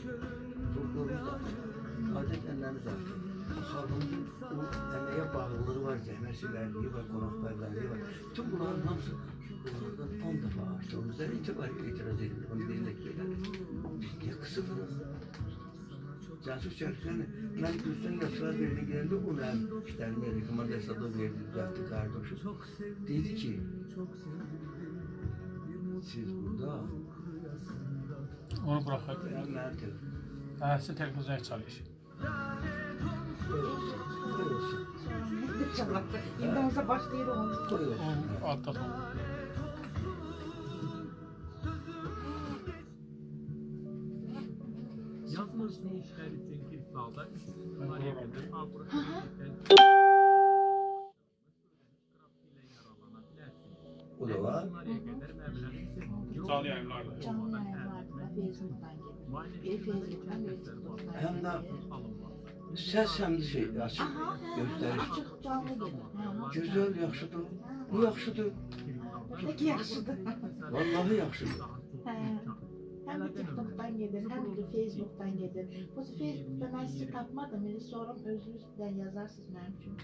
Folklorumuz da adət ənənəmiz artır. Xalqımızın o əməyə bağlılığı var, zəhmətsevərliyi var, qonaqpərvərliyi var. Bütün bunların hamısı onlardan 10 dəfə artır. Bizlər etiraz edilir, onu deyirlər ki, biz niyə qısıldırıq? Cənsur Çərkəni, mən Gülüstan Yaşlar Birliği'ne gələndə o mənim işlərimi rekomendasiyada verdi, düzəltdi qardaşım. Dedi ki, siz burada... Onu bıraxaq. Mənim telefon. Hə, sizin telefon zəng çalır. Qoy olsun, qoy olsun. İndi olsa başlayır onu. Qoy olsun. O adda oldu. Yalnız bu işler için Kirsal'da 3 numaraya kadar Avrupa O da var. Canlı yayınlarda. Canlı yayınlarda da Facebook'tan gelir. Biri Facebook'tan, biri TikTok'tan Hem de gelir. Səs həm də şey, açıq Aha, hə, göstəriş. açıq canlı gedir. Hə, Gözəl, yaxşıdır. Bu yaxşıdır. Peki yaxşıdır. Vallahi yaxşıdır. Hə. Həm də TikTok'tan gedir, həm də Facebook'tan gedir. Bu Facebook'ta mən sizi tapmadım. İndi sonra özünüz də yazarsınız mənim üçün.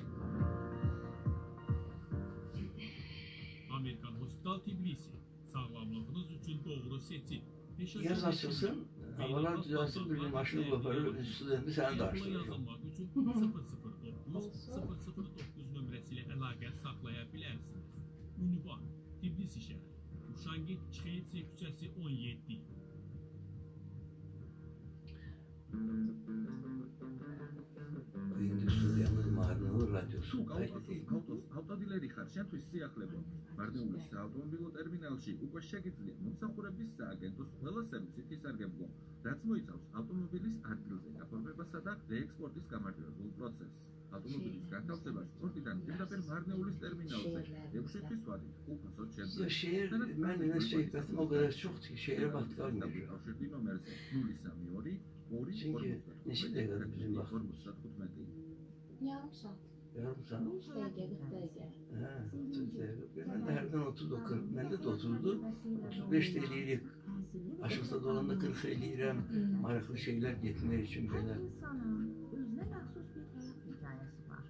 Amerikan Hospital Tbilisi. Sağlamlığınız üçün doğru seçim. Yaz açılsın, havalar düzəlsin, bir gün maşını qoparır, studenti səni danışdırır. Yazılmaq üçün 009 009 nömrəsi ilə əlaqə saxlaya bilərsiniz. Ünvan: Tbilisi şəhəri, Uşangi Çxeytse küçəsi 17. İndi studiyamız Marnılı radyosu. Კავკასიის ავტოდილერი ხარ, შენთვის სიახლე გვაქვს. მარნეულის საავტომობილო ტერმინალში უკვე შეგიძლია მომსახურების სააგენტოს ყველა სერვისით ისარგებლო, რაც მოიცავს ავტომობილის ადგილზე გაფორმებასა და რეექსპორტის გამარჯვებულ პროცესს. ავტომობილის განთავსებას პორტიდან პირდაპირ მარნეულის ტერმინალზე 6 თვის ვადით უფასოდ Ya şeir, mən elə söhbətim o qədər çoxdur ki, şeirə vaxt qalmır. კავშირი ნომერზე 032 2 Çünki neçə dəqiqədir bizim vaxt? 55. Yarım saat. Yarım saat. 30 dəqiqə, 40 dəqiqə. Hə, 30 dəqiqə. Mən də hərdən 30 oxuyuram. Məndə də 30-dur. 35 də eləyirik. Aşıqda dolanda 40 eləyirəm. Maraqlı şeylər getmək üçün belə. Hər insanın özünə məxsus bir həyat hekayəsi var.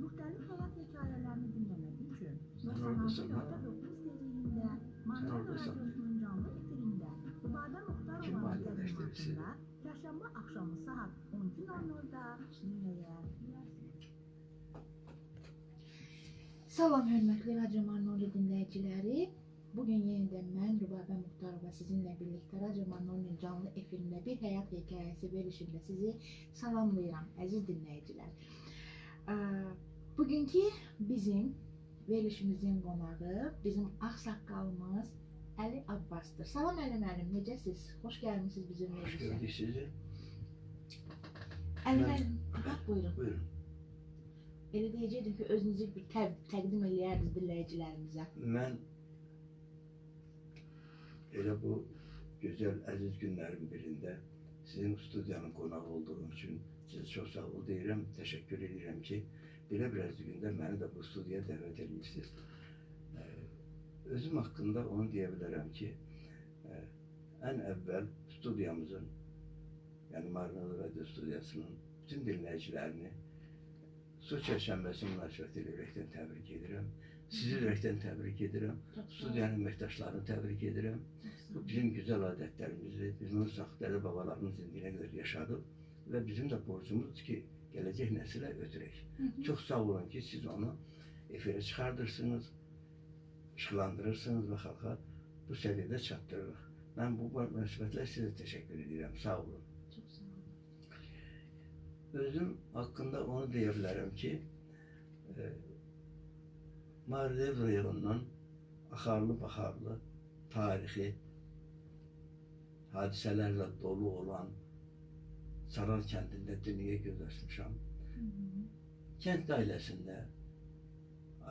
Müxtəlif həyat hekayələrini dinləmək üçün Sən oradasan, ha? 96.9 tezliyində Sən Marnılı oradasan. Radyosunun canlı efirində Rübabə Kim Muxtarovanın maliyyələşdirir sizi? təqdimatında çərşənbə axşamı saat 12:00-da dinləyə bilərsiniz. Salam hörmətli Radio Marnoli dinləyiciləri. Bugün yenidən mən Rübabə Muxtarova sizinlə birlikdə Radio Marnolinin canlı efirində bir həyat hekayəsi verilişində sizi salamlayıram, əziz dinləyicilər. Bugünkü bizim verilişimizin qonağı bizim ağsaqqalımız Əli Abbasdır. Salam Əli müəllim, necəsiz? Xoş gəlmisiniz bizim Xoş verilişə. gördük sizi. Əli müəllim, aha, buyurun. Buyurun. Elə deyəcəkdim ki, özünüzü bir təqdim eləyərdiniz dinləyicilərimizə. Mən elə bu gözəl, əziz günlərin birində sizin studiyanın qonağı olduğum üçün sizə çox sağ ol deyirəm, təşəkkür edirəm ki, belə bir əziz gündə məni də bu studiyaya dəvət edirsiniz. Özüm haqqında onu deyə bilərəm ki, ən əvvəl studiyamızın, yəni Marnılı Radio Studiyasının bütün dinləyicilərini Su Çərşənbəsi münasibətilə ürəkdən təbrik edirəm. Sizi ürəkdən təbrik edirəm. Studiyanın əməkdaşlarını təbrik edirəm. Bu bizim gözəl adətlərimizdir. Biz bunu dədə babalarımız indiyinə qədər yaşadıq və bizim də borcumuzdur ki, gələcək nəsilə ötürək. Çox sağ olun ki, siz onu efirə çıxardırsınız, işıqlandırırsınız və xalqa bu səviyyədə çatdırırıq. Mən bu münasibətlə sizə təşəkkür edirəm. Sağ olun. Çox sağ olun. Özüm haqqında onu deyə bilərəm ki, Mardev rayonunun axarlı-baxarlı tarixi hadisələrlə dolu olan Saral kəndində dünyaya göz açmışam. Kənd ailəsində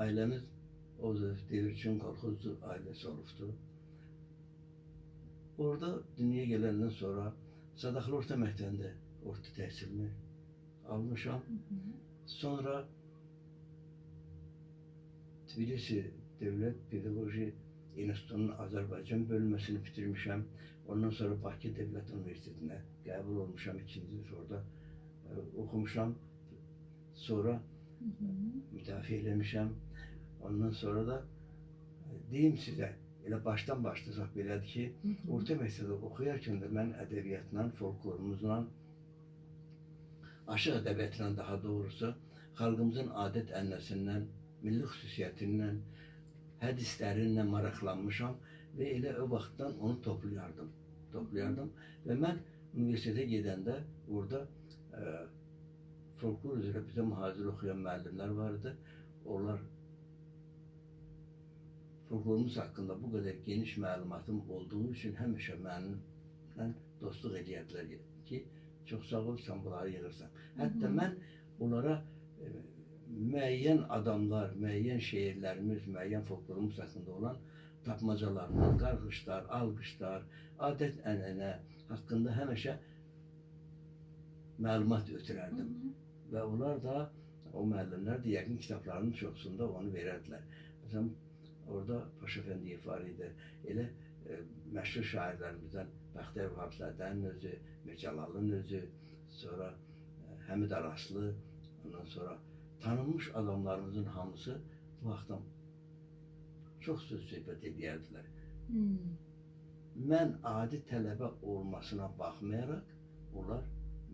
ailəmiz o devr üçün kolxozcu ailəsi olubdu. Orada dünyaya gələndən sonra Sadaqlı Orta Məktəbində orta təhsilini almışam. Sonra Tbilisi Dövlət Pedaqoji İnstitutunun Azərbaycan bölməsini bitirmişəm. Ondan sonra Bakı Dövlət Universitetinə qəbul olmuşam. İkinci il orada oxumuşam. Sonra müdafiə eləmişəm. Ondan sonra da deyim sizə, elə başdan başlasaq belədir ki, orta məktəbdə oxuyarkən də mən ədəbiyyatla, folklorumuzla, aşıq ədəbiyyatla daha doğrusu, xalqımızın adət-ənənəsindən, milli xüsusiyyətindən, hədislərindən maraqlanmışam və elə o vaxtdan onu toplayardım. Toplayardım və mən universitetə gedəndə orada folklor üzrə bizə mühazirə oxuyan müəllimlər var idi. Onlar folklorumuz haqqında bu qədər geniş məlumatım olduğu üçün həmişə mənimlə dostluq eləyərdilər ki, çox sağ ol, sən bunları yığırsan. Hətta mən onlara müəyyən adamlar, müəyyən şeirlərimiz, müəyyən folklorumuz haqqında olan tapmacalarımız, qarğışlar, alqışlar, adət-ənənə haqqında həmişə məlumat ötürərdim. Və onlar da, o müəllimlər də yəqin kitablarının çoxsunda onu verərdilər. Məsələn, orada Paşa Əfəndiyev var idi, elə məşhur şairlərimizdən Bəxtiyar Vahabzadənin özü, Mircəlalın özü, sonra Həmid Araslı, ondan sonra tanınmış adamlarımızın hamısı bu vaxtdan çox söz söhbət edərdilər. Mən adi tələbə olmasına baxmayaraq, onlar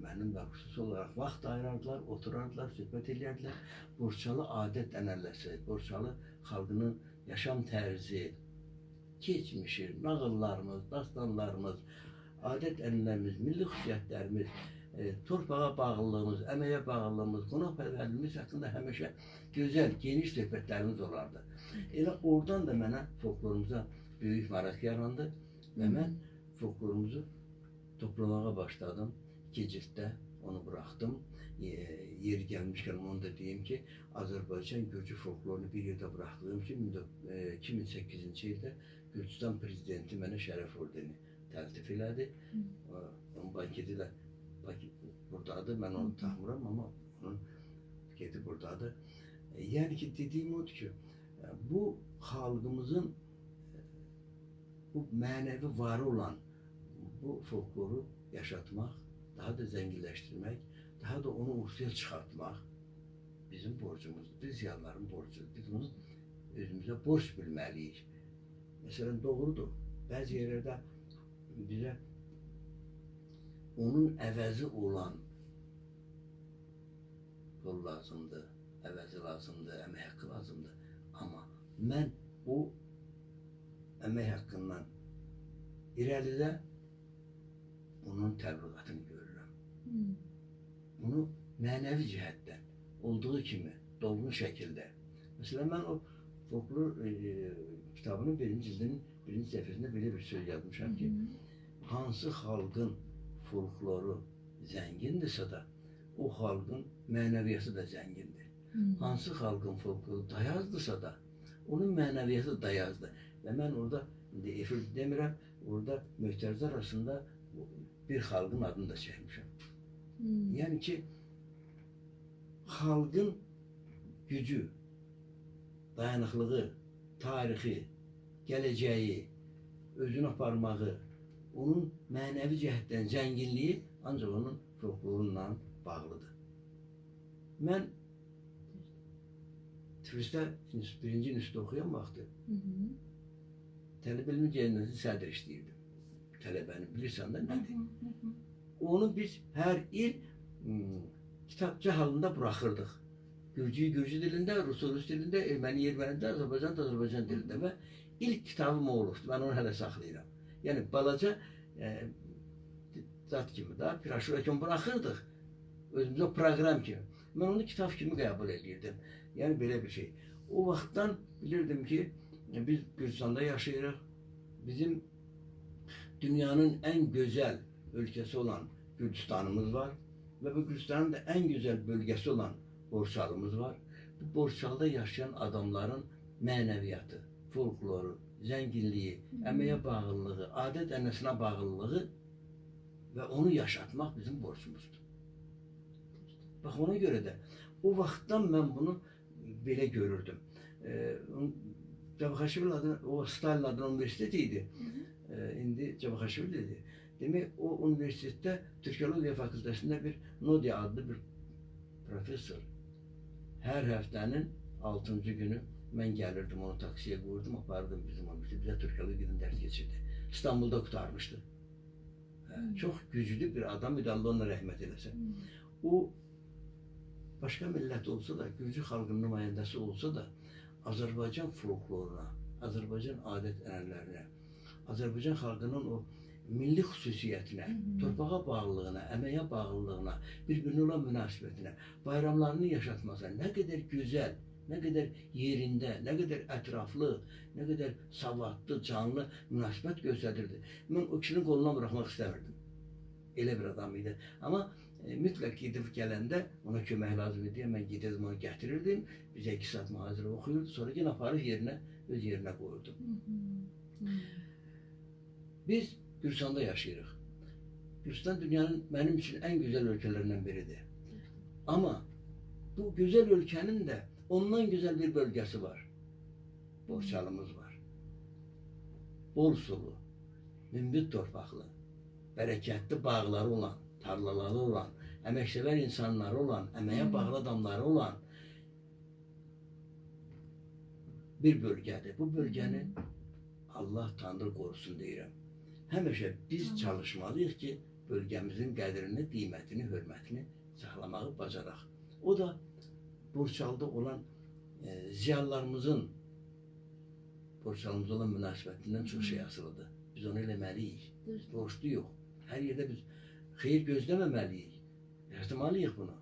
mənimlə xüsusi olaraq vaxt ayırardılar, oturardılar, söhbət edərdilər. Borçalı adət-ənənəsi, Borçalı xalqının yaşam tərzi, keçmişi, nağıllarımız, dastanlarımız, adət-ənənələrimiz, milli xüsusiyyətlərimiz, torpağa bağlılığımız, əməyə bağlılığımız, qonaqpərvərliyimiz haqqında həmişə gözəl, geniş söhbətlərimiz olardı. Elə oradan da mənə folklorumuza böyük maraq yarandı və mən folklorumuzu toplamağa başladım. İki cilddə onu buraxdım. Yeri gəlmişkən onu da deyim ki, Azərbaycan Gürcü folklorunu bir yerdə buraxdığım üçün 2008-ci ildə Gürcüstan prezidenti mənə şərəf ordeni təltif elədi. Onun banketi də buradadır, mən onu taxmıram, amma onun banketi buradadır. Yəni ki, dediyim odur ki, bu xalqımızın bu mənəvi varı olan bu folkloru yaşatmaq, daha da zənginləşdirmək, daha da onu ortaya çıxartmaq bizim borcumuzdur, biz ziyalıların borcudur. Biz bunu özümüzə borc bilməliyik. Məsələn, doğrudur, bəzi yerlərdə bizə onun əvəzi olan pul lazımdır, əvəzi lazımdır, əmək haqqı lazımdır. Amma mən o əmək haqqından irəlidə bunun təbliğatını görürəm. Bunu mənəvi cəhətdən olduğu kimi, dolğun şəkildə. Məsələn, mən o folklor kitabının birinci cildinin birinci səhifəsində belə bir söz yazmışam ki, hansı xalqın folkloru zəngindirsə də, o xalqın mənəviyyatı da zəngindir. Hansı xalqın folkloru dayazdırsa da, onun mənəviyyatı da dayazdır. Və mən orada, indi efir demirəm, orada möhtərizlər arasında bir xalqın adını da çəkmişəm. Yəni ki, xalqın gücü, dayanıqlığı, tarixi, gələcəyi, özünü aparmağı, onun mənəvi cəhətdən zənginliyi ancaq onun folklorunla bağlıdır. Mən Tiflisdə birinci institutda oxuyan vaxtı tələbə elmi cəmiyyətinin sədr işləyirdim. Tələbəni bilirsən də nədir? Onu biz hər il kitabça halında buraxırdıq. Gürcüyü Gürcü dilində, Rusu Rus dilində, erməni erməni dilində, Azərbaycan da Azərbaycan dilində və ilk kitabım o olubdur. Mən onu hələ saxlayıram. Yəni balaca zat kimi da piraşura kimi buraxırdıq. Özümüzə proqram kimi. Mən onu kitab kimi qəbul edirdim. Yəni belə bir şey. O vaxtdan bilirdim ki, biz Gürcüstanda yaşayırıq. Bizim dünyanın ən gözəl ölkəsi olan Gürcüstanımız var və bu Gürcüstanın da ən gözəl bölgəsi olan Borçalımız var. Bu Borçalıda yaşayan adamların mənəviyyatı, folkloru, zənginliyi, əməyə bağlılığı, adət-ənənəsinə bağlılığı və onu yaşatmaq bizim borcumuzdur. Bax, ona görə də o vaxtdan mən bunu belə görürdüm. Cavaxaşvili adına, o Stalin adına universitet idi. İndi Cavaxaşvili dedi. Demək o universitetdə Türkologiya fakültəsində bir Nodiya adlı bir professor hər həftənin 6-cı günü mən gəlirdim, onu taksiyə qoyurdum, aparırdım bizim universitetə, bizə Türkologiyadan dərs keçirdi. İstanbulda qurtarmışdı. Çox güclü bir adam idi, Allah ona rəhmət eləsin. O başqa millət olsa da, Gürcü xalqının nümayəndəsi olsa da, Azərbaycan folkloruna, Azərbaycan adət-ənənələrinə, Azərbaycan xalqının o milli xüsusiyyətinə, torpağa bağlılığına, əməyə bağlılığına, bir-birinə olan münasibətinə, bayramlarını yaşatmasına nə qədər gözəl, nə qədər yerində, nə qədər ətraflı, nə qədər savadlı, canlı münasibət göstərirdi. Mən o kişinin qolundan buraxmaq istəmirdim. Elə bir adam idi. Amma mütləq gedib gələndə ona kömək lazım idi. Mən gedirdim, onu gətirirdim. Bizə 2 saat mühazirə oxuyurdu. Sonra yenə aparıb yerinə, öz yerinə qoyurdum. Biz Gürcüstanda yaşayırıq. Gürcüstan dünyanın mənim üçün ən gözəl ölkələrindən biridir. Amma bu gözəl ölkənin də ondan gözəl bir bölgəsi var. Borçalımız var. Bol sulu, münbit torpaqlı, bərəkətli bağları olan, tarlaları olan, əməksevər insanları olan, əməyə bağlı adamları olan bir bölgədir. Bu bölgəni Allah Tanrı qorusun deyirəm. Həmişə biz çalışmalıyıq ki, bölgəmizin qədrini, qiymətini, hörmətini saxlamağı bacaraq. O da Borçalıda olan ziyalılarımızın Borçalımıza olan münasibətindən çox şey asılıdır. Biz onu eləməliyik. Borçluyuq. Hər yerdə biz xeyir gözləməməliyik. Yaratmalıyıq bunu.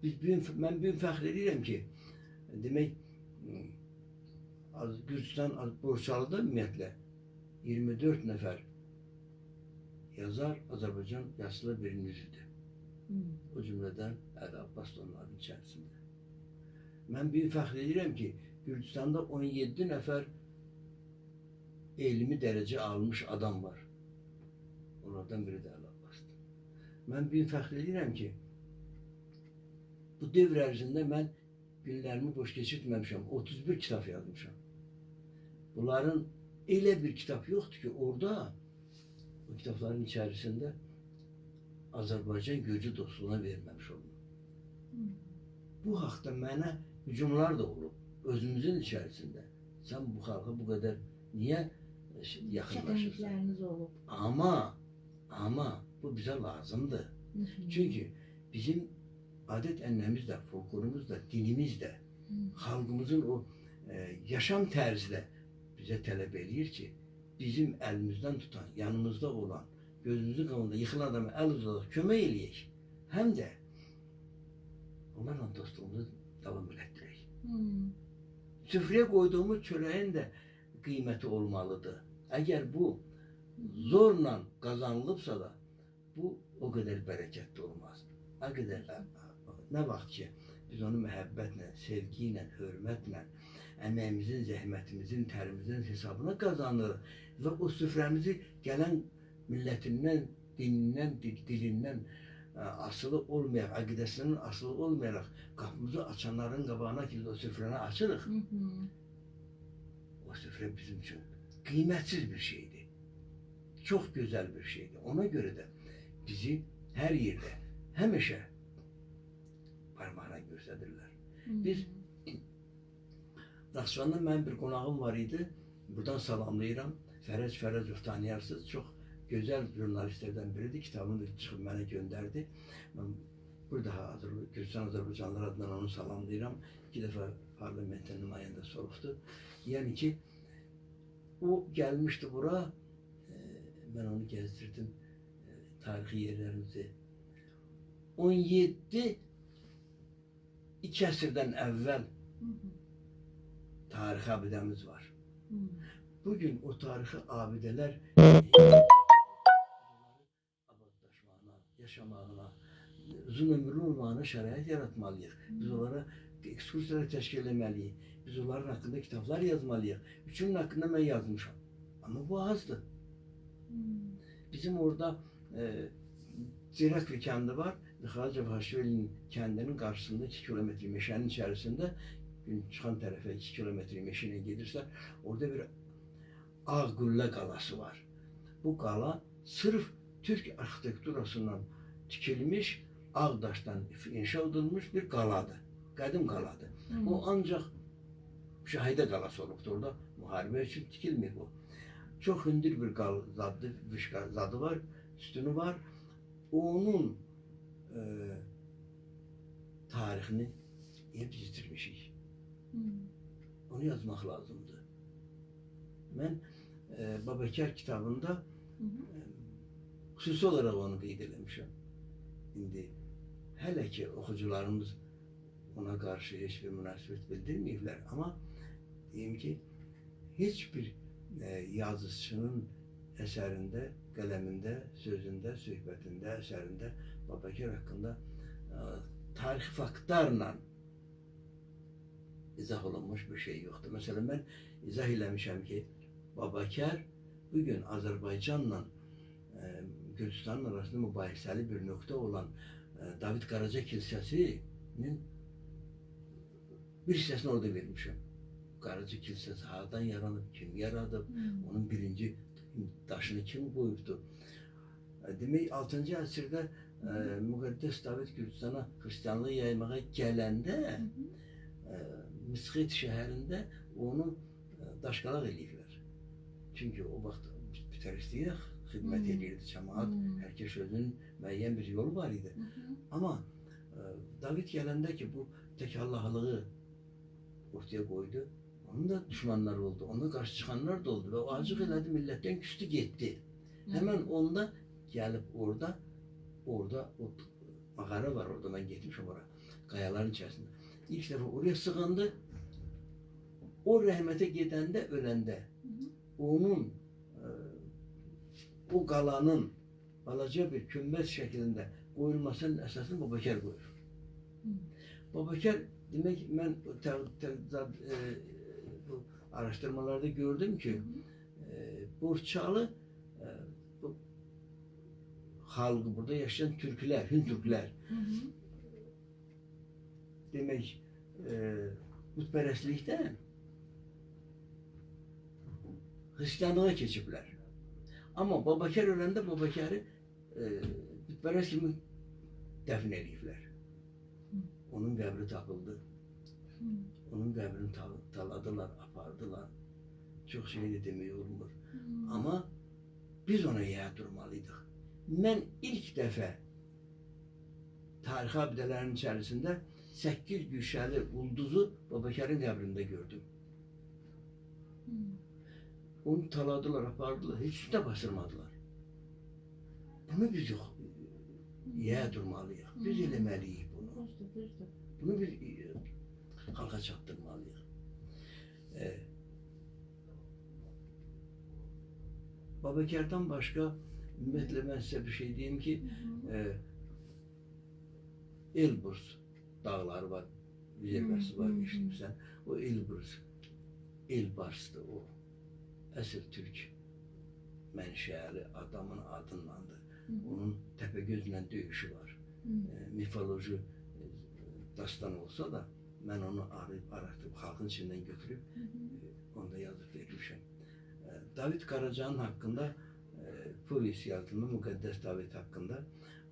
Biz mən bugün fəxr edirəm ki, demək, Gürcüstan, Borçalıda ümumiyyətlə 24 nəfər yazar Azərbaycan yazılı birinin üzüdür. O cümlədən Əli Abbas da onların içərisində. Mən bir fəxr edirəm ki, Gürcüstanda 17 nəfər elmi dərəcə almış adam var. Onlardan biri də Əli Abbasdır. Mən bir fəxr edirəm ki, bu dövr ərzində mən günlərimi boş keçirtməmişəm. 31 kitab yazmışam. Bunların elə bir kitab yoxdur ki, orada o kitabların içərisində Azərbaycan Gürcü dostluğuna verməmiş olum. Bu haqda mənə hücumlar da olub özümüzün içərisində. Sən bu xalqa bu qədər niyə yaxınlaşırsan? Olub. Amma bu bizə lazımdır. Çünki bizim adət-ənənəmiz də, folklorumuz da, dinimiz də, xalqımızın o yaşam tərzi də bizə tələb eləyir ki, bizim əlimizdən tutan, yanımızda olan, gözümüzün qabağında yıxılan adama əl uzadaq, kömək eləyək. Həm də onlarla dostluğumuzu davam elətdirək. Süfrəyə qoyduğumuz çörəyin də qiyməti olmalıdır. Əgər bu zorla qazanılıbsa da, bu o qədər bərəkətli olmaz. O qədər, nə vaxt ki, biz onu məhəbbətlə, sevgi ilə, hörmətlə, əməyimizin, zəhmətimizin, tərimizin hesabına qazanırıq və o süfrəmizi gələn millətindən, dinindən, dilindən asılı olmayaraq, əqidəsindən asılı olmayaraq qapımızı açanların qabağına ki, o süfrəni açırıq. O süfrə bizim üçün qiymətsiz bir şeydir. Çox gözəl bir şeydir. Ona görə də bizi hər yerdə, həmişə parmaqla göstərirlər. Biz Naxçıvanda mənim bir qonağım var idi. Buradan salamlayıram. Fərəc Fərəcov tanıyarsınız. Çox gözəl jurnalistlərdən biridir. Kitabını da çıxıb mənə göndərdi. Mən bir daha Gürcüstan Azərbaycanlılar adından onu salamlayıram. 2 dəfə parlamentin nümayəndəsi olubdur. Yəni ki, o gəlmişdi bura. Mən onu gəzdirdim tarixi yerlərimizi. 17 2 əsrdən əvvəl tarixi abidəmiz var. Bugün o tarixi abidələr abadlaşmağına, yaşamağına, uzun ömürlü olmağına şərait yaratmalıyıq. Biz onlara ekskursiyalar təşkil etməliyik. Biz onların haqqında kitablar yazmalıyıq. Üçünün haqqında mən yazmışam. Amma bu azdır. Bizim orada Cirakli kəndi var. Mixail Cavaxaşvilinin kəndinin qarşısında 2 kilometr meşənin içərisində Gün çıxan tərəfə 2 kilometr meşə ilə gedirsə, orada bir Ağ Qüllə qalası var. Bu qala sırf Türk arxitekturasından tikilmiş, ağ daşdan inşa edilmiş bir qaladır. Qədim qaladır. O ancaq müşahidə qalası olubdur orada. Müharibə üçün tikilmir bu. Çox hündür bir zadı, zadı var, sütunu var. Onun tarixini biz yitirmişik. Onu yazmaq lazımdır. Mən Babakar kitabında xüsusi olaraq onu qeyd eləmişəm. İndi hələ ki oxucularımız ona qarşı heç bir münasibət bildirməyiblər, amma deyim ki, heç bir yazıçının əsərində, qələmində, sözündə, söhbətində, əsərində Babakar haqqında tarixi faktlarla izah olunmuş bir şey yoxdur. Məsələn, mən izah eləmişəm ki, Babakar bugün Azərbaycanla Gürcüstanın arasında mübahisəli bir nöqtə olan David Qaraca kilsəsinin bir hissəsini orada vermişəm. Qaraca kilsəsi hardan yaranıb, kim yaradıb, onun birinci daşını kim qoyubdur. Demək, 6-cı əsrdə Müqəddəs David Gürcüstana xristianlığı yaymağa gələndə Misxet şəhərində onu daşqalaq eləyiblər. Çünki o vaxt bütpərəstliyə xidmət edirdi cəmaat, hər kəs özünün müəyyən bir yolu var idi. Amma David gələndə ki, bu tək Allahlığı ortaya qoydu, onun da düşmanları oldu, ona qarşı çıxanlar da oldu və o acıq elədi, millətdən küstü, getdi. Həmən onda gəlib orada o mağara var, orada mən getmişim ora, qayaların içərisində. İlk dəfə oraya sığındı, o rəhmətə gedəndə, öləndə onun, o qalanın balaca bir kümbət şəklində qoyulmasının əsasını Babakar qoyur. Babakar, demək, mən bu araşdırmalarda gördüm ki, Borçalı bu xalqı, burada yaşayan türklər, Hün türklər, demək, bütpərəstlikdən xristianlığa keçiblər. Amma Babakar öləndə Babakarı bütpərəst kimi dəfn eləyiblər. Onun qəbri tapıldı. Onun qəbrini taladılar, apardılar. Çox şey də demək olmur. Amma biz ona yer durmalıydıq. Mən ilk dəfə tarixi abidələrin içərisində 8 güşəli ulduzu Babakarın qəbrində gördüm. Onu taladılar, apardılar, heç üstünə basırmadılar. Bunu biz yox, yer durmalıyıq. Biz eləməliyik bunu. Bunu biz xalqa çatdırmalıyıq. Babakardan başqa, ümumiyyətlə mən sizə bir şey deyim ki, Elbrus dağları var, zirvəsi var, eşitmişsən. O Elbrus, Elbarsdır o. Əsl türk mənşəli adamın adındandır. Onun Təpəgözlə döyüşü var. Mifoloji dastan olsa da mən onu arayıb, araşdırıb, xalqın içindən götürüb onu da yazıb vermişəm. David Qaracanın haqqında povest yazdım, Müqəddəs David haqqında.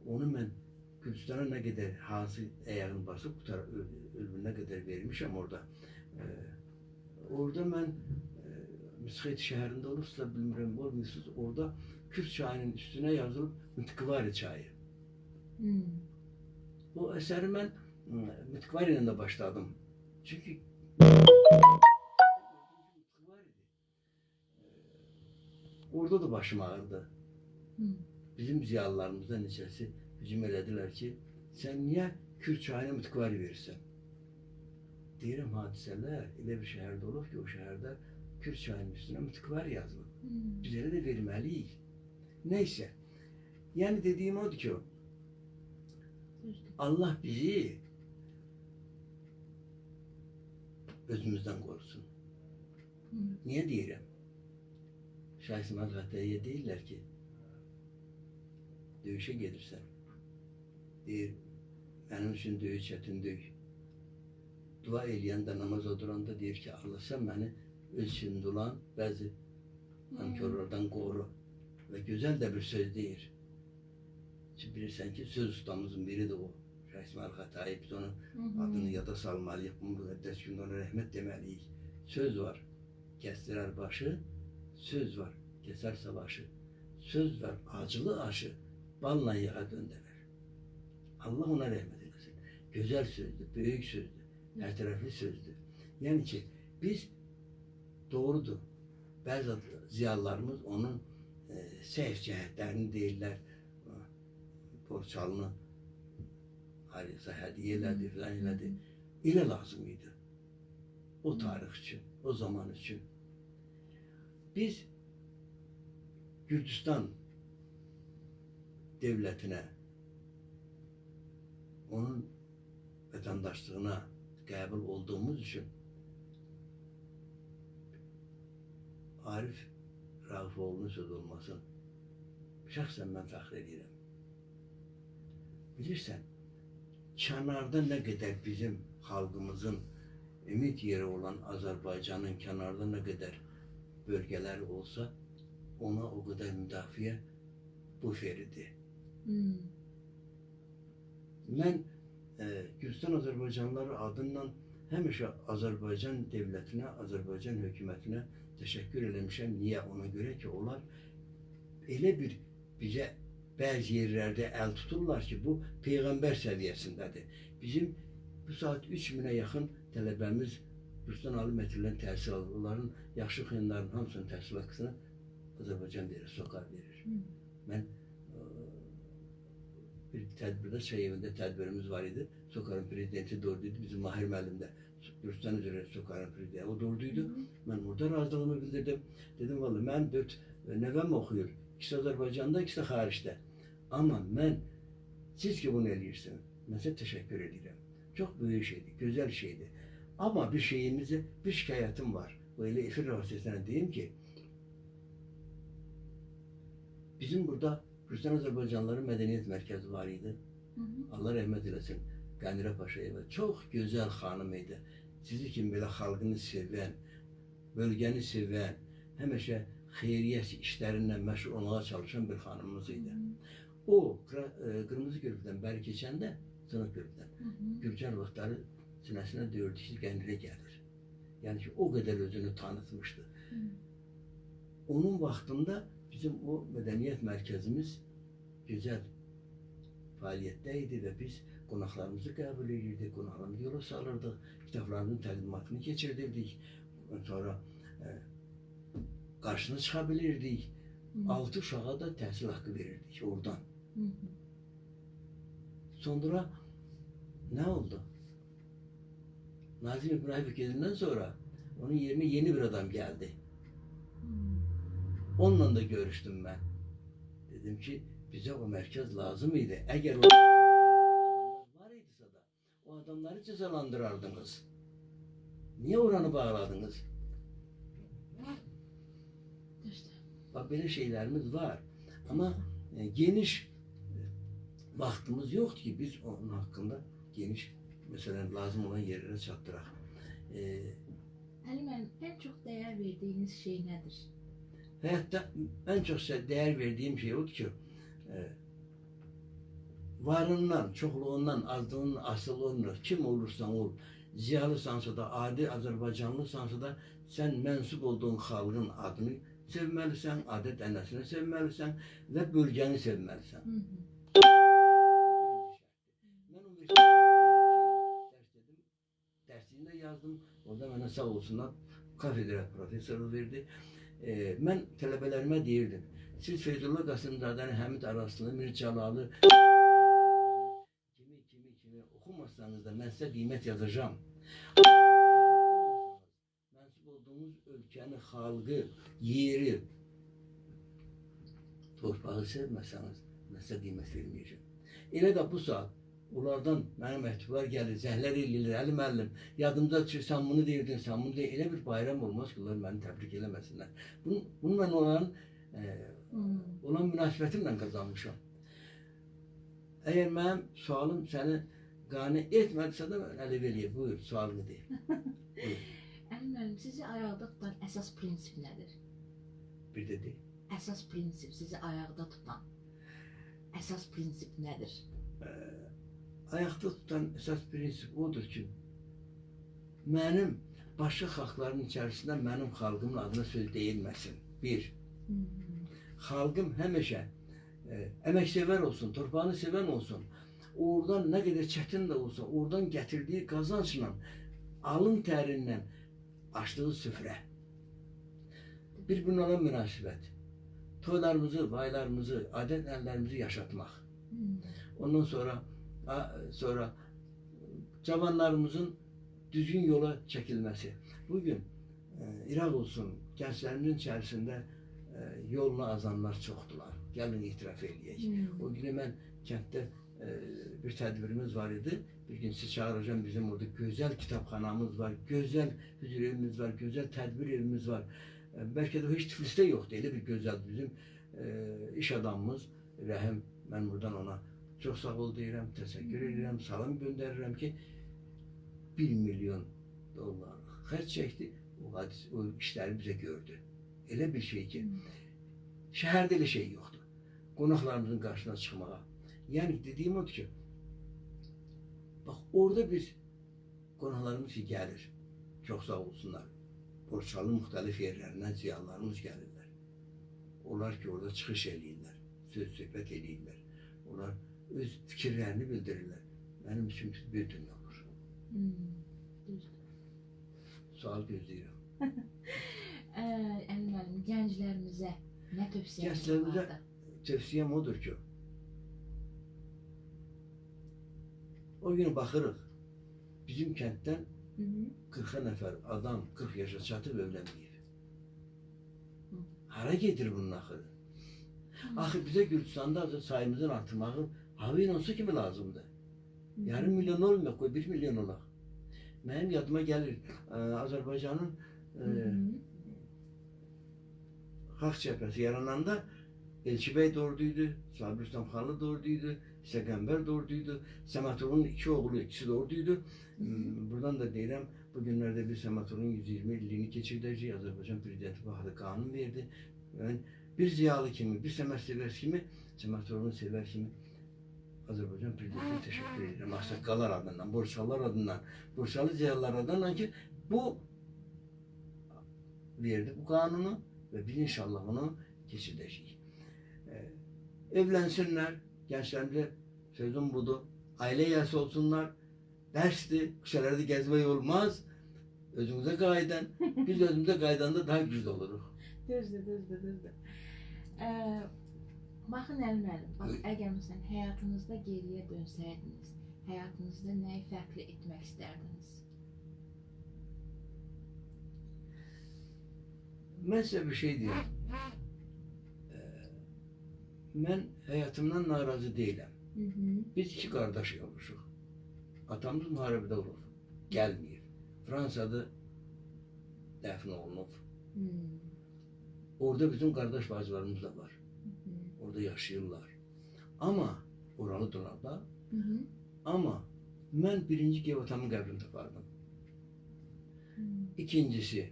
Onu mən Gürcüstana nə qədər hansı ayağını basıb ölümünə qədər vermişəm orada. Orada mən Misxet şəhərində olursa, bilmirəm, olmuyorsunuz, orada Kür çayının üstünə yazılıb Mtkvari çayı. O əsəri mən Mtkvari ilə də başladım. Çünki orada da başım ağrıdı. Bizim ziyalılarımızdan neçəsi hücum elədilər ki, sən niyə Kür çayına Mtkvari verirsən? Deyirəm, hadisələr elə bir şəhərdə olub ki, o şəhərdə Kür çayının üstünə Mtkvari yazılıb. Biz elə də verməliyik. Neyse, yəni dediyim odur ki, Allah bizi özümüzdən qorusun. Niyə deyirəm? Şah İsmayıl Xətəyiyə deyirlər ki, döyüşə gedirsən. Deyir, mənim üçün döyüş çətin deyil. Dua eləyəndə, namaza duranda deyir ki, Allah sən məni öz içində olan bəzi nankörlərdən qoru. Və gözəl də bir söz deyir. Ki, bilirsən ki, söz ustamızın biridir o. Şeyh İsmail Xətai, biz onun adını yada salmalıyıq, bu müqəddəs gündə ona rəhmət deməliyik. Söz var, kəsdirər başı, söz var, kəsər savaşı. Söz var, acılı aşı, balla yağa döndərər. Allah ona rəhmət eləsin. Gözəl sözdür, böyük sözdür, hər tərəfli sözdür. Yəni ki, biz doğrudur, bəzi ziyalılarımız onun səhv cəhətlərini deyirlər, Borçalını harisa hədiyyə elədi, filan elədi. Elə lazım idi. O tarix üçün, o zaman üçün. Biz Gürcüstan devlətinə, onun vətəndaşlığına qəbul olduğumuz üçün Arif Raufoglu'nun söz olmasın, şəxsən mən fəxr edirəm. Bilirsən, kənarda nə qədər bizim xalqımızın ümid yeri olan Azərbaycanın kənarda nə qədər bölgələr olsa, ona o qədər müdafiə buferidir. Mən Gürcüstan Azərbaycanlıları adından həmişə Azərbaycan devlətinə, Azərbaycan hökumətinə təşəkkür eləmişəm. Niyə? Ona görə ki, onlar elə bir bizə bəzi yerlərdə əl tuturlar ki, bu peyğəmbər səviyyəsindədir. Bizim bu saat 3000-ə yaxın tələbəmiz Gürcüstan Ali Məktəbindən təhsil alır. Onların yaxşı oxuyanların hamısının təhsil haqqını Azərbaycan verir, SOCAR verir. Mən bir tədbirdə, çay evində tədbirimiz var idi. SOCAR-ın prezidenti doğruydu. Bizim Mahir müəllim də Gürcüstan üzrə SOCAR-ın prezidenti o doğruydu. Mən orada razılığımı bildirdim. Dedim, vallahi mənim 4 nəvəm oxuyur. İkisi Azərbaycanda, ikisi də xaricdə. Amma mən, siz ki bunu eləyirsiniz, mən sizə təşəkkür edirəm. Çox böyük şeydir, gözəl şeydir. Amma bir şeyimizi, bir şikayətim var. Bu elə efir vasitəsilə deyim ki, bizim burada Gürcüstan Azərbaycanlıları Mədəniyyət Mərkəzi var idi. Allah rəhmət eləsin Qənirə Paşayeva. Çox gözəl xanım idi. Sizi kim belə xalqını sevən, bölgəni sevən, həmişə xeyriyyə işlərindən məşğul olmağa çalışan bir xanımımız idi. O, Qırmızı Körpüdən bəri keçəndə, Sınıq Körpüdən, Gürcü arvadları sinəsinə döyürdü ki, Qənirə gəlir. Yəni ki, o qədər özünü tanıtmışdı. Onun vaxtında bizim o mədəniyyət mərkəzimiz gözəl fəaliyyətdə idi və biz qonaqlarımızı qəbul edirdik, qonaqlarımızı yola salırdıq, kitablarımızın təqdimatını keçirdirdik, sonra qarşısına çıxa bilirdik. 6 uşağa da təhsil haqqı verirdik oradan. Sonra nə oldu? Nazim İbrahimov gedəndən sonra onun yerinə yeni bir adam gəldi. Onunla da görüşdüm mən. Dedim ki, bizə o mərkəz lazım idi. Əgər o adamlar var idisə da, o adamları cəzalandırardınız. Niyə oranı bağladınız? Bax, belə şeylərimiz var. Amma geniş vaxtımız yoxdur ki, biz onun haqqında geniş, məsələn, lazım olan yerlərə çatdıraq. Əli müəllim, ən çox dəyər verdiyiniz şey nədir? Həyatda ən çox dəyər verdiyim şey odur ki, varından, çoxluğundan, azlığından asılı olmur. Kim olursan ol, ziyalısansa da, adi Azərbaycanlısansa da, sən mənsub olduğun xalqın adını sevməlisən, adət ənənəsini sevməlisən və bölgəni sevməlisən. Mən universitetdə dərs dedim, dərsini də yazdım, orada mənə sağ olsunlar, kafedra professoru verdi. Mən tələbələrimə deyirdim, siz Feyzullah Qasımzadəni, Həmid Araslı, Mir Cəlalı, kimi oxumazsanız da mən sizə qiymət yazacağam. Mənsub olduğunuz ölkəni, xalqı, yeri, torpağı sevməsəniz, mən sizə qiymət verməyəcəm. Elə də bu saat onlardan mənə məktublar gəlir, zəhlər eləyirlər, Əli müəllim, yadımda düşür, sən bunu deyirdin, sən bunu deyirdin. Elə bir bayram olmaz ki, onlar məni təbrik eləməsinlər. Bunu mən onların olan münasibətimlə qazanmışam. Əgər mənim sualım səni qane etmədisə də mən əli verəyim. Buyur, sualını de. Buyur. Əli müəllim, sizi ayaqda tutan əsas prinsip nədir? Bir də de. Əsas prinsip sizi ayaqda tutan əsas prinsip nədir? Ayaqda tutan əsas prinsip odur ki, mənim başqa xalqların içərisində mənim xalqımın adına söz deyilməsin. Bir, xalqım həmişə əməksevər olsun, torpağını sevən olsun. Oradan nə qədər çətin də olsa, oradan gətirdiyi qazancla, alın tərindən açdığı süfrə, bir-birinə olan münasibət, toylarımızı, baylarımızı, adət-ənənələrimizi yaşatmaq. Ondan sonra cavanlarımızın düzgün yola çəkilməsi. Bugün İraq olsun, gənclərimizin içərisində yolunu azanlar çoxdular. Gəlin itiraf eləyək. O günü mən kənddə bir tədbirimiz var idi. Bir gün sizi çağıracağım, bizim orada gözəl kitabxanamız var, gözəl hüzur evimiz var, gözəl tədbir evimiz var. Bəlkə də heç Tiflisdə yoxdur, elə bir gözəl bizim iş adamımız Rəhim, mən buradan ona çox sağ ol deyirəm, təşəkkür edirəm, salam göndərirəm ki, 1 milyon dollar xərc çəkdi, o işləri bizə gördü. Elə bir şey ki, şəhərdə elə şey yoxdur. Qonaqlarımızın qarşısına çıxmağa. Yəni dediyim odur ki, bax orada biz qonaqlarımız ki gəlir, çox sağ olsunlar, Borçalı müxtəlif yerlərindən ziyalılarımız gəlirlər. Onlar ki orada çıxış eləyirlər, söz söhbət eləyirlər. Onlar öz fikirlərini bildirirlər. Mənim üçün bir dünya olur. Sual gözləyirəm. Əli müəllim, gənclərimizə nə tövsiyəniz Gənclərimizə vardı? Tövsiyəm odur ki, o gün baxırıq, bizim kənddən 40 nəfər adam 40 yaşa çatıb evlənməyib. Hara gedir bunun axırı? Axı bizə Gürcüstanda sayımızın artırmağı hava ilə su kimi lazımdır. Yarım milyon olmuyor, qoy 1 milyon olaq. Mənim yadıma gəlir, Azərbaycanın Xalq Cəbhəsi yarananda Elçi bəy də oradaydı, Sabir Rüstəmxanlı da oradaydı, İsa Qəmbər də oradaydı, Səmətovun iki oğlu, ikisi də oradaydı. Buradan da deyirəm, bu günlərdə biz Səmətovun 120 illiyini keçirdəcəyik. Azərbaycan Prezidenti bu haqda qanun verdi. Mən bir ziyalı kimi, bir Səməd sevər kimi, Səmətovun sevər kimi Azərbaycan Prezidentinə təşəkkür edirəm. Ağsaqqallar adından, Borçalılar adından, Borçalı ziyalılar adından ki, bu verdi bu qanunu və biz inşallah onu keçirdəcəyik. Evlənsinlər, gənclərimizə sözüm budur, ailə yəsi olsunlar, dərsdir, küçələrdə gəzmək olmaz, özünüzə qayıdan, biz özümüzə qayıdanda daha güclü oluruq. Düzdür, düzdür, düzdür. Baxın Əli müəllim, bax, əgər məsələn həyatınızda geriyə dönsəydiniz, həyatınızda nəyi fərqli etmək istərdiniz? Mən sizə bir şey deyim. Mən həyatımdan narazı deyiləm. Biz iki qardaş olmuşuq. Atamız müharibədə olub, gəlməyib. Fransada dəfn olunub. Orada bizim qardaş bacılarımız da var. Orada yaşayırlar. Amma oralıdırlar da. Amma mən birinci qev atamın qəbrini tapardım. İkincisi,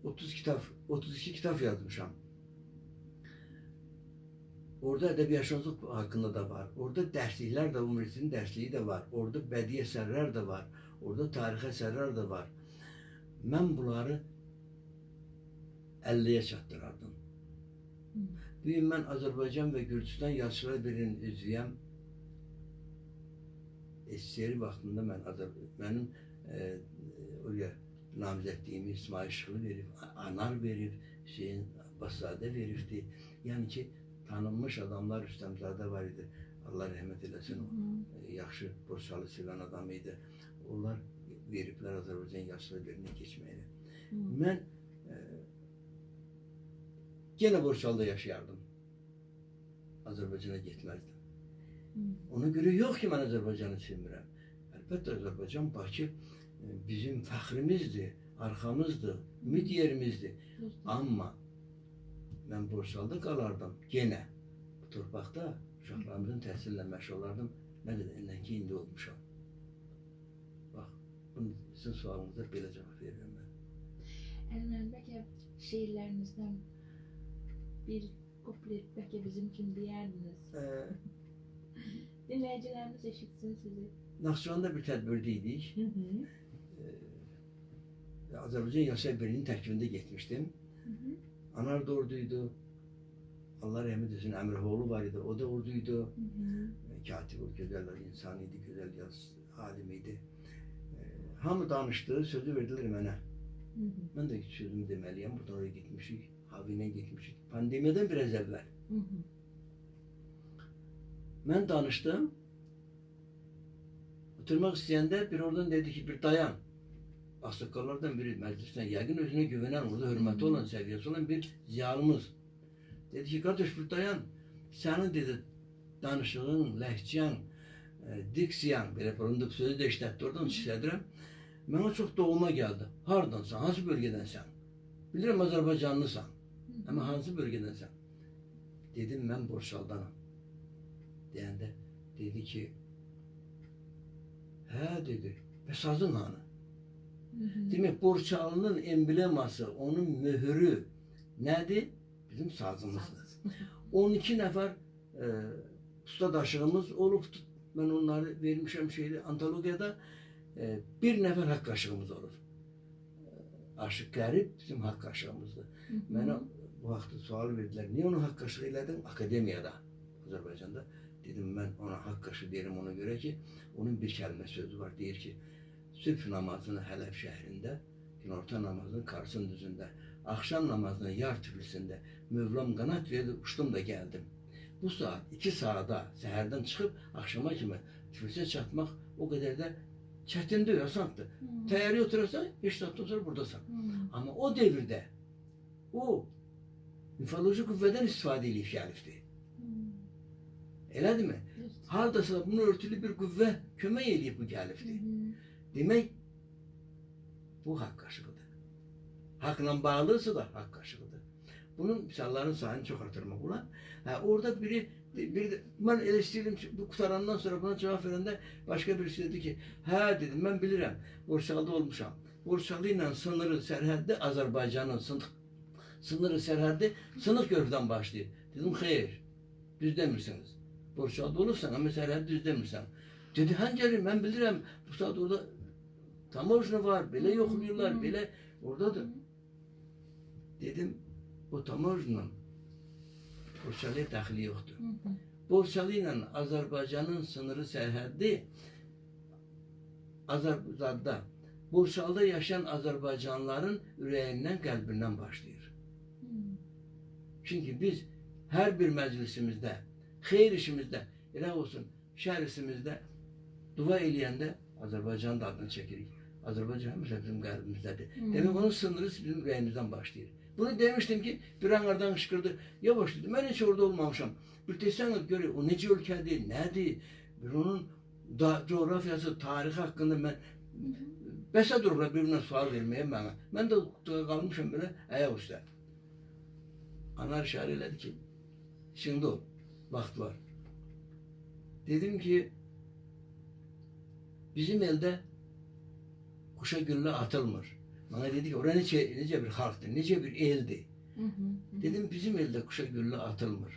32 kitap yazmışam. Orada ədəbiyyatşünaslıq haqqında da var. Orada dərsliklər də, universitetin dərsliyi də var. Orada bədii əsərlər də var. Orada tarixi əsərlər də var. Mən bunları 50-yə çatdırardım. Bugün mən Azərbaycan və Gürcüstan Yazıçılar Birliyinin üzvüyəm. SSR vaxtında mənim oraya namizədliyimi İsmail Şıxlı verib, Anar verib, Hüseyin Abbaszadə veribdi. Yəni ki, tanınmış adamlar Rüstəmzadə var idi. Allah rəhmət eləsin, o yaxşı Borçalı sevən adam idi. Onlar veriblər Azərbaycan Yazıçılar Birliyinə keçməyinə. Mən genə Borçalıda yaşayardım. Azərbaycana getməzdim. Ona görə yox ki, mən Azərbaycanı sevmirəm. Əlbəttə, Azərbaycan, Bakı bizim fəxrimizdir, arxamızdır, ümid yerimizdir. Amma mən Borçalıda qalardım genə. Bu torpaqda Uşaqlarımızın təhsillə məşğul olardım. Nə qədər indənki indi olmuşam. Bax, bunun sizin sualınıza belə cavab verirəm mən. Əli müəllim, bəlkə şeirlərinizdən bir kuplet bəlkə bizim üçün deyərdiniz. Dinləyicilərimiz eşitsin sizi. Naxçıvanda bir tədbirdə idik. Hı -hı. Azərbaycan Yaşay Birliyinin tərkibində getmişdim. Hı -hı. Anar da oradaydı. Allah rəhmət etsin, Əmrəhoğlu var idi, o da oradaydı. Hı -hı. Katib o, gözəl insan idi, gözəl yaz alim idi. Hamı danışdı, sözü verdilər mənə. Hı -hı. Mən də sözümü deməliyəm, buradan oraya getmişik, Havi ilə getmişik. Pandemiyadan biraz əvvəl. Hı -hı. Mən danışdım. Oturmaq istəyəndə bir oradan dedi ki, bir dayan. Ağsaqqallardan biri məclisdən, yəqin özünə güvənən, orada hörməti olan, səviyyəsi olan bir ziyalımız. Dedi ki, qardaş bir dayan. Sənin dedi, danışığın, ləhcən, diksiyan, belə bunu da sözü də işlətdi, oradan işlədirəm. Mənə çox doğma gəldi. Hardansan, hansı bölgədənsən? Bilirəm Azərbaycanlısan, amma hansı bölgədənsən? Dedim, mən Borçaldanam. Deyəndə dedi ki, hə dedi, və sazın hanı? Hı -hı. Demək, Borçalının embleması, onun möhürü nədir? Bizim sazımızdır. 12 nəfər ustadaşığımız olubdur. Mən onları vermişəm şeydə, antologiyada. Bir nəfər haqq aşığımız olur. Aşıq Qərib bizim haqq aşığımızdır. Hı -hı. Mənə bu vaxtda sual verdilər. Niyə onu haqq aşığı elədin? Akademiyada, Azərbaycanda. Dedim, mən ona haqq aşığı deyirəm ona görə ki, onun bir kəlmə sözü var. Deyir ki, sübh namazını Hələb şəhərində, günorta namazını Karsın düzündə, axşam namazını Yar Tiflisində Mövlam qanat verdi, uçdum da gəldim. Bu saat 2 saata səhərdən çıxıb axşama kimi Tiflisə çatmaq o qədər də çətindir, asandır. Təyyarəyə oturarsan, 5 saatdan sonra buradasan. Amma o devirdə o mifoloji qüvvədən istifadə eləyib gəlibdir. Elədirmi? Haradasa bunu örtülü bir qüvvə kömək eləyib bu gəlibdir. Demək, bu haqq aşığıdır. Haqla bağlısa da haqq aşığıdır. Bunun misalların sayını çox artırmaq olar. Hə, orada biri mən elə istəyirdim ki, bu qutarandan sonra buna cavab verəndə başqa birisi dedi ki, hə dedim, mən bilirəm, Borçalıda olmuşam. Borçalı ilə sınırı, sərhəddi Azərbaycanın sınırı, sərhəddi sınıq körpüdən başlayır. Dedim, xeyr, düz demirsiniz. Borçalıda olursan, amma sərhəddi düz demirsən. Dedi, həncəri, mən bilirəm, bu saat orada tamojna var, belə yoxlayırlar, belə oradadır. Dedim, o tamojla Borçalıya dəxli yoxdur. Borçalı ilə Azərbaycanın sınırı sərhəddi Azərbaycanda, Borçalıda yaşayan Azərbaycanlıların ürəyindən, qəlbindən başlayır. Çünki biz hər bir məclisimizdə, xeyir işimizdə, elə olsun, şər işimizdə dua eləyəndə Azərbaycanın da adını çəkirik. Azərbaycan həmişə bizim qəlbimizdədir. Demək, onun sınırı bizim ürəyimizdən başlayır. Bunu demişdim ki, bir anlardan qışqırdı. Yavaş dedi, mən heç orada olmamışam. Bir desəniz görək, o necə ölkədir, nədir? Bir onun coğrafiyası, tarixi haqqında mən bəsə durublar bir-birinə sual verməyə mənə. Mən də qalmışam belə ayaq üstə. Anar işarə elədi ki, şimdi ol, vaxt var. Dedim ki, bizim eldə quşa güllə atılmır. Bana dedi ki, oraya necə bir xalqdır, necə bir eldir. Dedim, bizim eldə quşa güllə atılmır.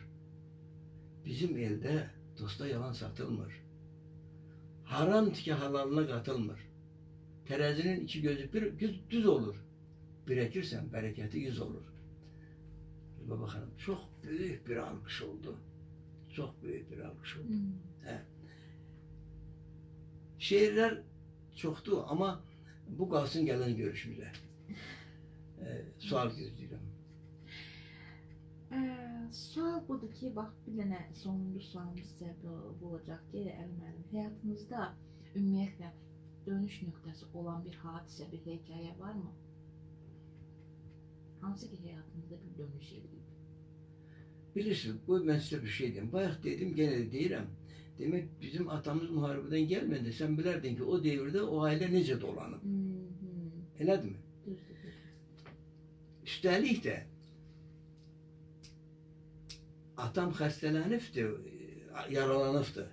Bizim eldə dosta yalan satılmır. Haram tikə halalına qatılmır. Tərəzinin iki gözü bir göz düz olur. Bir əkirsən, bərəkəti yüz olur. Baba xanım, çox böyük bir alqış oldu. Çox böyük bir alqış oldu. Hə. Şeirlər çoxdur, amma bu qalsın gələn görüşümüzə. Sual gözləyirəm. Sual budur ki, bax bir dənə sonuncu sualımız sizə bu olacaq ki, Əli müəllim, həyatınızda ümumiyyətlə dönüş nöqtəsi olan bir hadisə, bir hekayə varmı? Hansı ki həyatınızda bir dönüş eləyib? Bilirsiniz, bu mən sizə bir şey deyim. Bayaq dedim, genə də deyirəm. Demək, bizim atamız müharibədən gəlmədi. Sən bilərdin ki, o devirdə o ailə necə dolanıb. Elədirmi? Düzdür. Üstəlik də atam xəstələnibdir. Yaralanıbdı.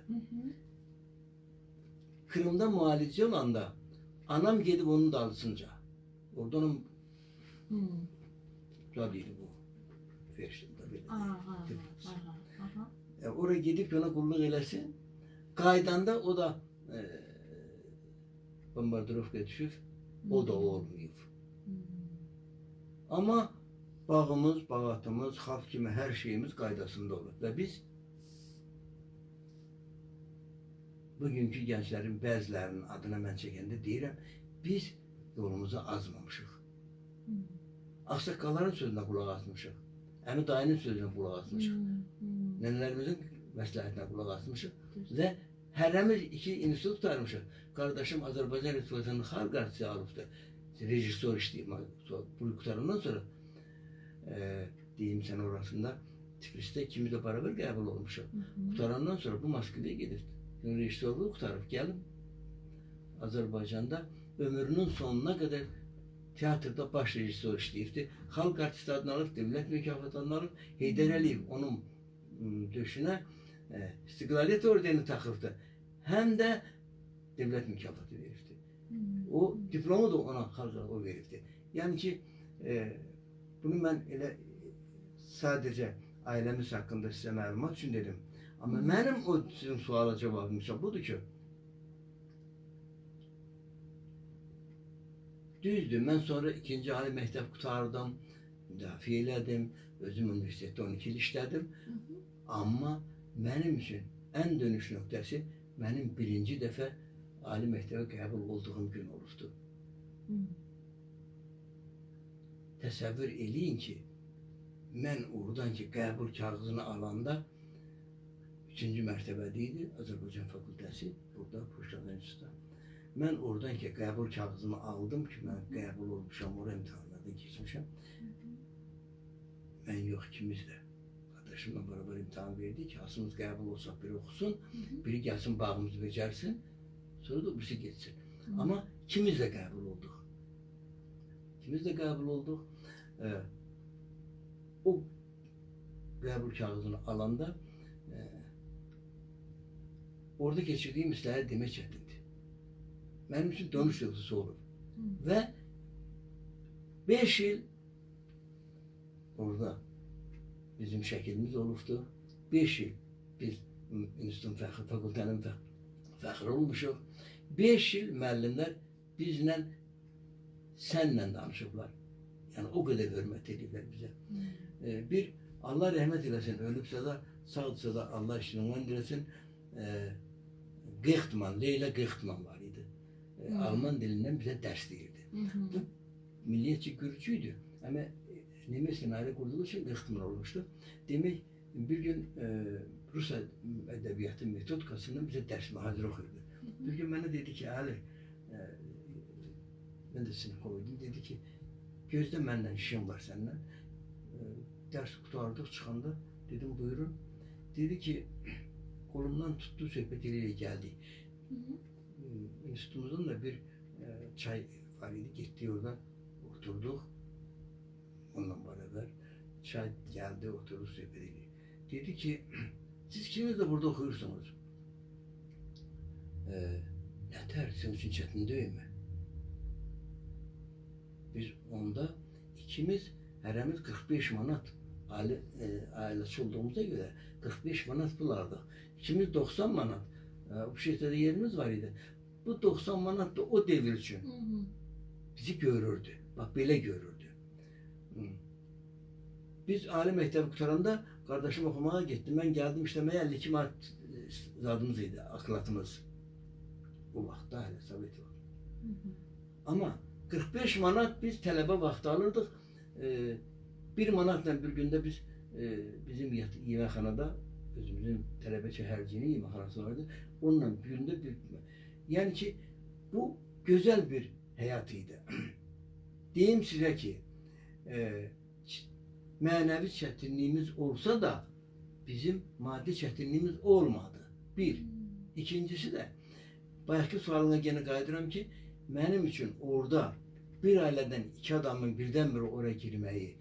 Krımda müalicə olanda anam gedib onun dalısınca. Oradan o zad idi bu. Ferştdə belə. Oraya gedib ki ona qulluq eləsin. Qayıdanda o da bombardırovkaya düşüb, o da olmayıb. Amma bağımız, bağatımız, xalq kimi hər şeyimiz qaydasında olur. Və biz bugünkü gənclərin bəzilərinin adına mən çəkəndə deyirəm, biz yolumuzu azmamışıq. Ağsaqqalların sözünə qulaq asmışıq. Əmi dayının sözünə qulaq asmışıq. Nənələrimizin məsləhətinə qulaq asmışıq. Və hərəmiz iki institut qurtarmışıq. Qardaşım Azərbaycan Respublikasının xalq artisti alıbdır. Rejissor işləyib. Bu qurtarandan sonra deyim sən orasında Tiflisdə ikimiz də beraber qəbul olmuşuq. Qurtarandan sonra bu Moskvaya gedibdi. Rejissorluğu qurtarıb gəlib Azərbaycanda ömrünün sonuna qədər teatrda baş rejissor işləyibdi. Xalq artisti adını alıb, dövlət mükafatını alıb. Heydər Əliyev onun döşünə İstiqlaliyyət ordeni taxıbdı. Həm də dövlət mükafatı veribdi. O diplomu da ona xalq o veribdi. Yəni ki, bunu mən elə sadəcə ailəmiz haqqında sizə məlumat üçün dedim. Amma mənim o sizin suala cavabım isə budur ki, düzdür, mən sonra ikinci ali məktəb qurtardım, müdafiə elədim, özüm universitetdə 12 il işlədim. Amma mənim üçün ən dönüş nöqtəsi mənim birinci dəfə ali məktəbə qəbul olduğum gün olubdur. Təsəvvür eləyin ki, mən oradan ki, qəbul kağızını alanda 3-cü mərtəbədə idi Azərbaycan fakültəsi, burada Puşkin İnstitutda. Mən oradan ki, qəbul kağızımı aldım ki, mən qəbul olmuşam, ora imtahanlardan keçmişəm. Mən yox, ikimiz də qardaşımla beraber imtahan verdik ki, hasımız qəbul olsa biri oxusun, biri gəlsin bağımızı becərsin, sonra da o birisi getsin. Amma ikimiz də qəbul olduq. İkimiz də qəbul olduq. O qəbul kağızını alanda orada keçirdiyim hissləri demək çətindir. Mənim üçün dönüş nöqtəsi olub. Və 5 il orada bizim şəkilimiz olubdu. 5 il biz institutun fəxri, fakültənin fəxri olmuşuq. 5 il müəllimlər bizlə, sənlə danışıblar. Yəni o qədər hörmət ediblər bizə. Bir, Allah rəhmət eləsin, ölübsə də, sağdırsa da Allah işini ondan eləsin. Qehtman, Leyla Qehtman var idi. Alman dilindən bizə dərs deyirdi. Bu milliyyətçi gürcü idi. Amma Nemeslə ailə qurduğu üçün Qehtman olmuşdu. Demək, bir gün Rus ədəbiyyatı metodikasından bizə dərs mühazirə oxuyurdu. Bir gün mənə dedi ki, Əli, mən də sinif oydum, dedi ki, gözdə mənlə işim var səndən. Dərs qurtardıq çıxanda, dedim, buyurun. Dedi ki, qolumdan tutdu, söhbət eləyək gəldik. İnstitutumuzun da bir çay var idi, getdik orada, oturduq. Onunla beraber çay geldi, oturdu, söhbət eləyək. Dedi ki, siz ikiniz də burada oxuyursunuz. Nətər, sizin üçün çətin deyilmi? Biz onda ikimiz, hərəmiz 45 manat ailəçi olduğumuza görə 45 manat pul aldıq. İkimiz 90 manat, bu şeydə yerimiz var idi. Bu 90 manat da o devir üçün bizi görürdü. Bax, belə görürdü. Biz ali məktəbi qurtaranda qardaşım oxumağa getdi. Mən gəldim işləməyə, 52 manat zadımız idi, aklatımız. O vaxtda hələ Sovet vaxtı. Amma 45 manat biz tələbə vaxtı alırdıq. 1 manatla bir gündə biz bizim yeməkxanada, özümüzün tələbəçi hərcinin yeməkxanası vardı. Onunla bir gündə bir... Yəni ki, bu gözəl bir həyat idi. Deyim sizə ki, mənəvi çətinliyimiz olsa da bizim maddi çətinliyimiz olmadı. Bir. İkincisi də, bayaqki sualına yenə qayıdıram ki, mənim üçün orada bir ailədən iki adamın birdən-birə oraya girməyi,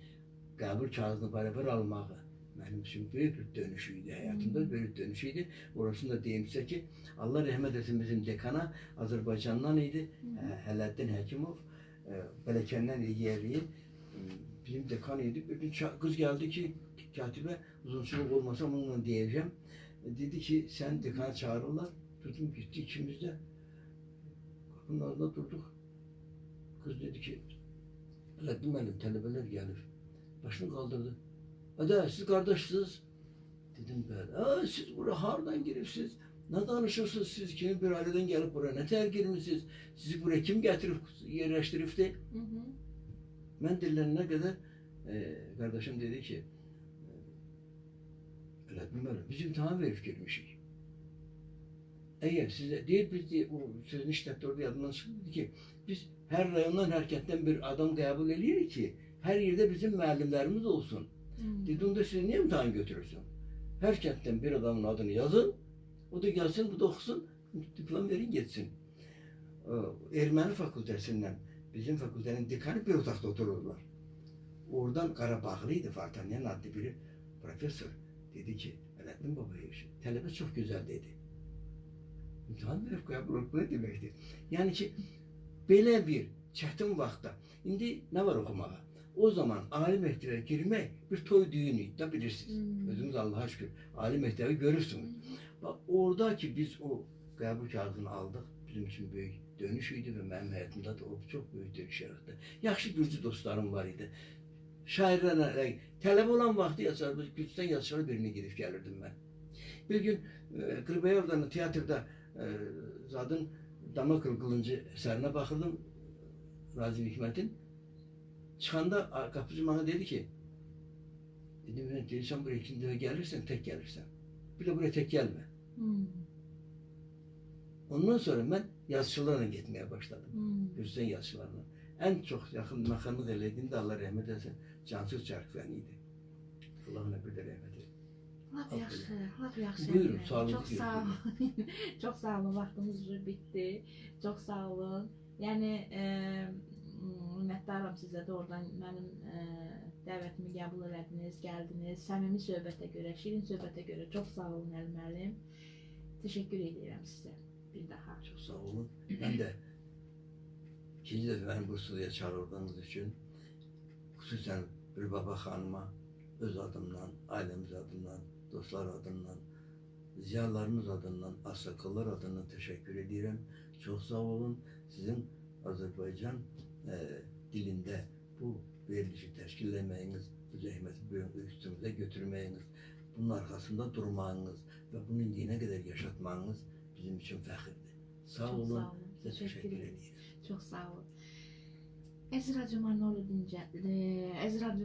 qəbul kağızını bərabər almağı Mənim üçün böyük bir dönüş idi, həyatımda böyük dönüş idi. Orasını da deyim sizə ki, Allah rəhmət etsin bizim dekana, Azərbaycandan idi, Hələddin Həkimov, Bələkəndən idi, yerli, bizim dekan idi. Bir gün qız gəldi ki, katibə, uzunçuluq olmasa bununla deyəcəm. Dedi ki, sən dekanı çağırırlar. Tutum gitti ikimiz də. Qapının ağzında durduq. Qız dedi ki, Ələddin müəllim, tələbələr gəlib. Başını qaldırdı. Ədə, siz qardaşsınız? Dedim, bəli. Aa, siz bura hardan giribsiz? Nə danışırsınız siz? Kimi bir ailədən gəlib bura? Nə tər girmişsiniz? Sizi buraya kim gətirib, yerləşdiribdi? Mən dillənənə qədər qardaşım dedi ki, Ələddin müəllim, biz imtahan verib girmişik. Əgər sizə, deyir, biz deyir, o sözünü işlətdi orada yadından çıxdı, dedi ki, biz hər rayondan, hər kənddən bir adam qəbul eləyirik ki, hər yerdə bizim müəllimlərimiz olsun. Dedi, onda siz niyə imtahan götürürsün? Hər kənddən bir adamın adını yazın, o da gəlsin, bu da oxusun, diplom verin, getsin. Erməni fakültəsindən bizim fakültənin dekanı bir otaqda otururdular. Oradan Qarabağlı idi, Vartanyan adlı biri professor. Dedi ki, Ələddin Babayev, tələbə çox gözəl dedi. İmtahan verib qəbul olub, bu nə deməkdir? Yəni ki, belə bir çətin vaxtda, indi nə var oxumağa? O zaman ali məktəbə girmək bir toy düyün idi da bilirsiniz. Özünüz Allaha şükür ali məktəbi görürsünüz. Bax, orada ki biz o qəbul kağızını aldıq, bizim üçün böyük dönüş idi və mənim həyatımda da o çox böyük dönüş yaratdı. Yaxşı gürcü dostlarım var idi. Şairlərlə, tələbə olan vaxtı yazar, Gürcüdən yazıçılar birini gedib gəlirdim mən. Bir gün Qırbayevdanın teatrda zadın Damokl qılıncı əsərinə baxırdım, Nazim Hikmətin. Çıxanda qapıcı mənə dedi ki, dedim, deyirsən buraya ikinci dəfə gəlirsən, tək gəlirsən. Bir də buraya tək gəlmə. Ondan sonra mən yazıçılarla getməyə başladım. Gürcüdən yazıçılarla. Ən çox yaxın məxanlıq elədiyim də Allah rəhmət etsin, Cansız Çarkvəni idi. Allah ona bir də rəhmət etsin. Lap yaxşı, lap yaxşı. Buyurun, sağ olun. Çox sağ olun. Çox sağ olun, vaxtımız bitdi. Çox sağ olun. Yəni, minnətdaram sizə də oradan mənim dəvətimi qəbul elədiniz, gəldiniz. Səmimi söhbətə görə, şirin söhbətə görə çox sağ olun Əli müəllim. Təşəkkür edirəm sizə bir daha. Çox sağ olun. Mən də ikinci dəfə mənim bu studiyaya çağırdığınız üçün, xüsusən Rübabə xanıma öz adımdan, ailəmiz adından, dostlar adından, ziyalılarımız adından, ağsaqqallar adından təşəkkür edirəm. Çox sağ olun. Sizin Azərbaycan dilində bu verilişi təşkil etməyiniz, bu zəhməti üstünüzə götürməyiniz, bunun arxasında durmağınız və bunu indiyinə qədər yaşatmağınız bizim üçün fəxirdir. Sağ olun, sizə təşəkkür edirəm. Çox sağ olun. Əziz Radio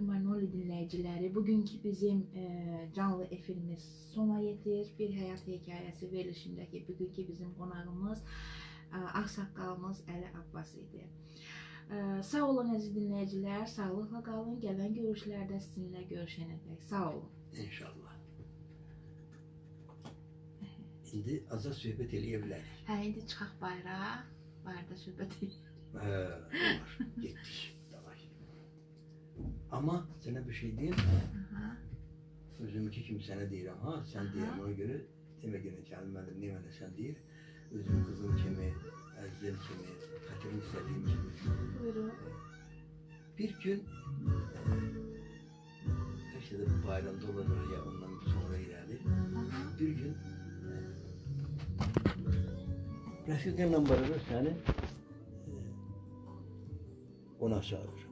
Manoli dinləyiciləri, bugünkü bizim canlı efirimiz sona yetir. Bir Həyat Hekayəsi verilişindəki bugünkü bizim qonağımız ağsaqqalımız Əli Abbas idi. Sağ olun əziz dinləyicilər, sağlıqla qalın. Gələn görüşlərdə sizinlə görüşənədək. Sağ olun. İnşallah. İndi azad söhbət eləyə bilərik. Hə, indi çıxaq bayrağa, bayırda söhbət eləyək. Hə, olar. Getdik. Davay. Amma sənə bir şey deyim. Özümünki kimi sənə deyirəm, ha? Sən deyirəm, ona görə demə görə ki, Əli müəllim, niyə mənə sən deyir? Özüm qızım kimi, əzizim kimi, xatirim istədiyim kimi. Buyurun. Bir gün, bəlkə də bu bayramda olacaq ya ondan sonra irəli, bir gün rəfiqənlə beraber səni qonaq çağıracaq.